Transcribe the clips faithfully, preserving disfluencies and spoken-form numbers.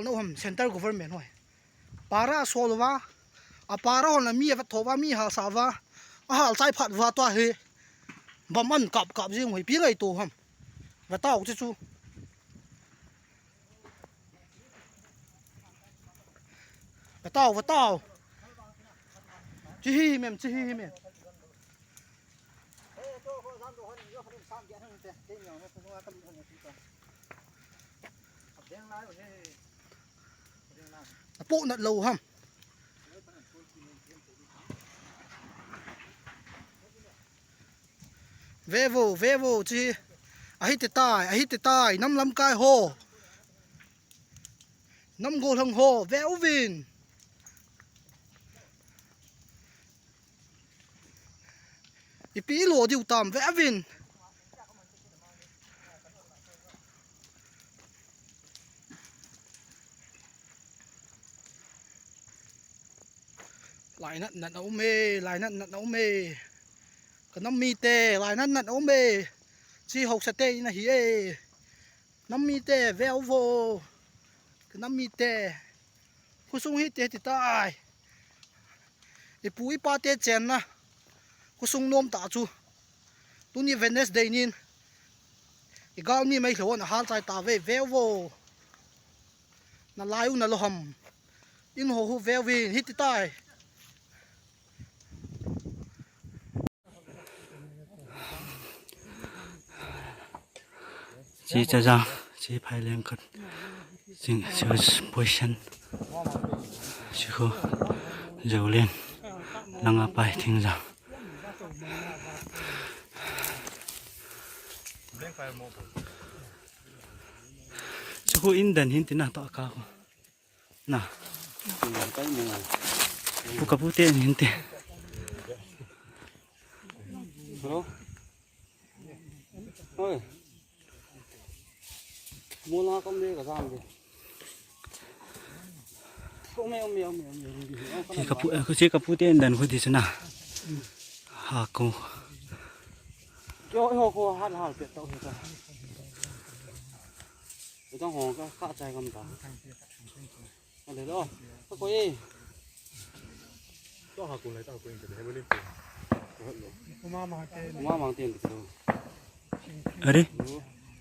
Nau ham center government hoi. Para sol uva. A para hon a mi a vet tho uva, mi hal sa uva. A hal chai phat uva tua hi. Bom an kap kap jing hoi pi ngai to ham. Ve tau chu chu. Ve tau, ve tau. Chi hi mem, chi hi mem. A po nat lo ham. Ve vo, ve vo chi. Ahi te tai, ahi te tai, nam lamkai ho. Nam gollhang ho, ve uvin. Ipi lo diu tam, ve uvin. Lainat nat a um e, lainat nat a um e. Ka nam mite, lainat nat a um e. Chi haosa te in ahi e. Nam mite, ve uvo. Ka nam mite. Khosung hi te ti tai. Ipu ipa te chenna. Khosung nom ta chu. Tuni Wednesday nin. I gal mi mai lhon a hal chai ta ve, ve uvo. Na lai u na lo ham. In ho hu ve uvin hi ti tai. Chi cha jang, chi phai leng khat. Sing, sing position. Chi khu, Zolen. Langa pai thing jang. Chi khu in dan hin tina to ka khu. Na. Pu ka pu te hin te. Hello. Oi. Mula kom de ka jam de. Kom me, kom me, kom me, kom me. Chi ka pu, eh, chi ka pu te dan khu di chana. Ha ko. Yo, yo, ko hal hal pe to he ka. Ko tang ho ka, ka chai kam ta. Ale lo. Ko ko e. To ha ko lai ta ko in ka de he bo le. Ko ma ma te. Ko ma ma te ko. Are.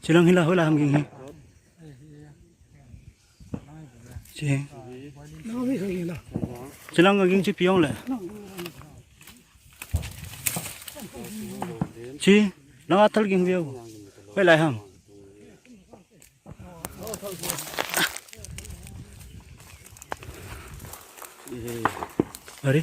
Chilang hila hola ham ging hi. Chi. Chilang ka ging chi piong le. Chi. Lang athal ging veu. Hoilai ham. Are.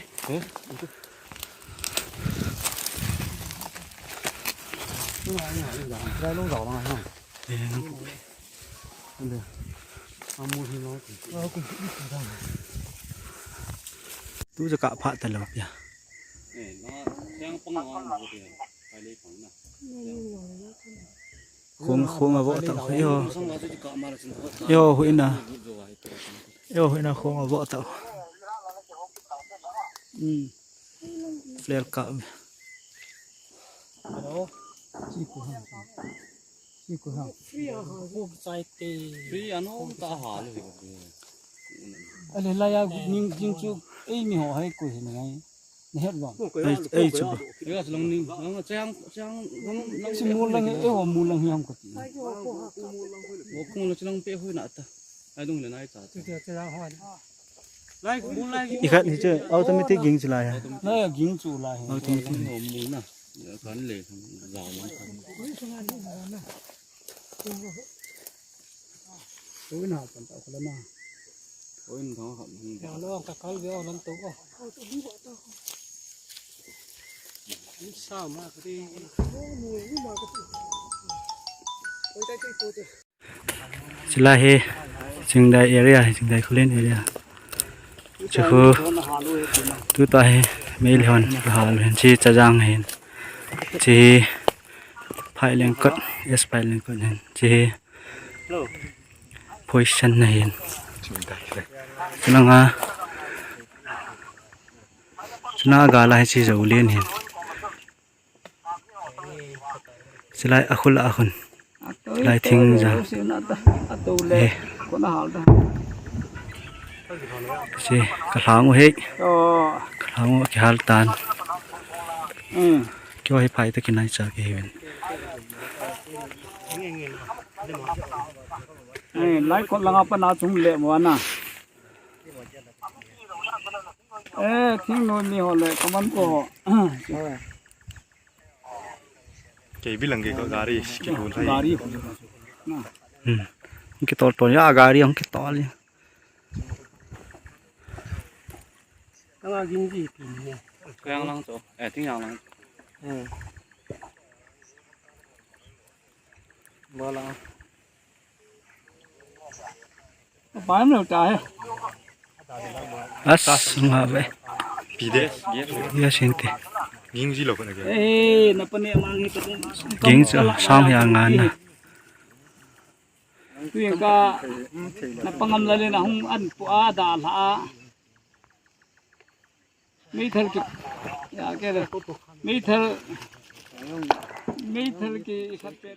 Tu ja ka pha ta lo pia. Khong, khong a vo ta, yo. Yo, hui na. Yo, hui na khong a vo ta. Hmm. Flare ka. Hello. Chi ko ha. Chi ko ha. Free a ha. Ko chai te. Free ano ta ha le. Ale la ya ning jing chu ei mi ho hai ko hin ngai. Na het bang. Ei, ei, chu ba. Yo, chilang ning, lang chang, chang, lang, lang. Si mu lang, eh, ho mu lang hiam ko ti. Wo kung la chilang pe hui na ta. Ai dung le nai ta. Lai, mu lai. I khat ni che automatic ging chu lai ha. Lai ging chu lai ha. Automatic. Mu na. Kan le kan za man. Ui na pan ta ko la na. Ui na ha. Ya lo ka kal ve o lam to ko. Sa ma ka ti. Chulai hi Chingdai area, Chingdai Khullen area. Chu khu tuta hi Meitei hon hal hin chi Chajang hin. Chi hi Phai Lengkot, S Phai Lengkot hin. Chi hi position na hin. Chulanga Chuna gala hi chi Zolen hin. Chulai a khul a khun. Chulai thing ja. Eh. Kasi, kalang u hi. Oh. Kalang u kihal tan. Hmm. Kio hi phai ta kinai cha ki hi ven. Eh, lai kot langa pana chung le mo na. Eh, thing noi mi ho le, kaman ko ho. Kei bilang kei ko gari, kei ko thai. Gari ho. Na. Hmm. Kitol tol ya gari ang kitol ya. Kanga ging ji pi ni. Kang lang cho. Eh, ting yang lang. Hmm. Bola. Pai mo ta he. As nga ve. Pi de. Ya sinte. Ging ji lo ko na ke. Eh, na pa ne mang hi pa. Ging sa sang ya nga na. Tu yang ka na pangam la le na hung an pu a da la. Meithal ki ya ke le. Meithal. Meithal ki sa pe.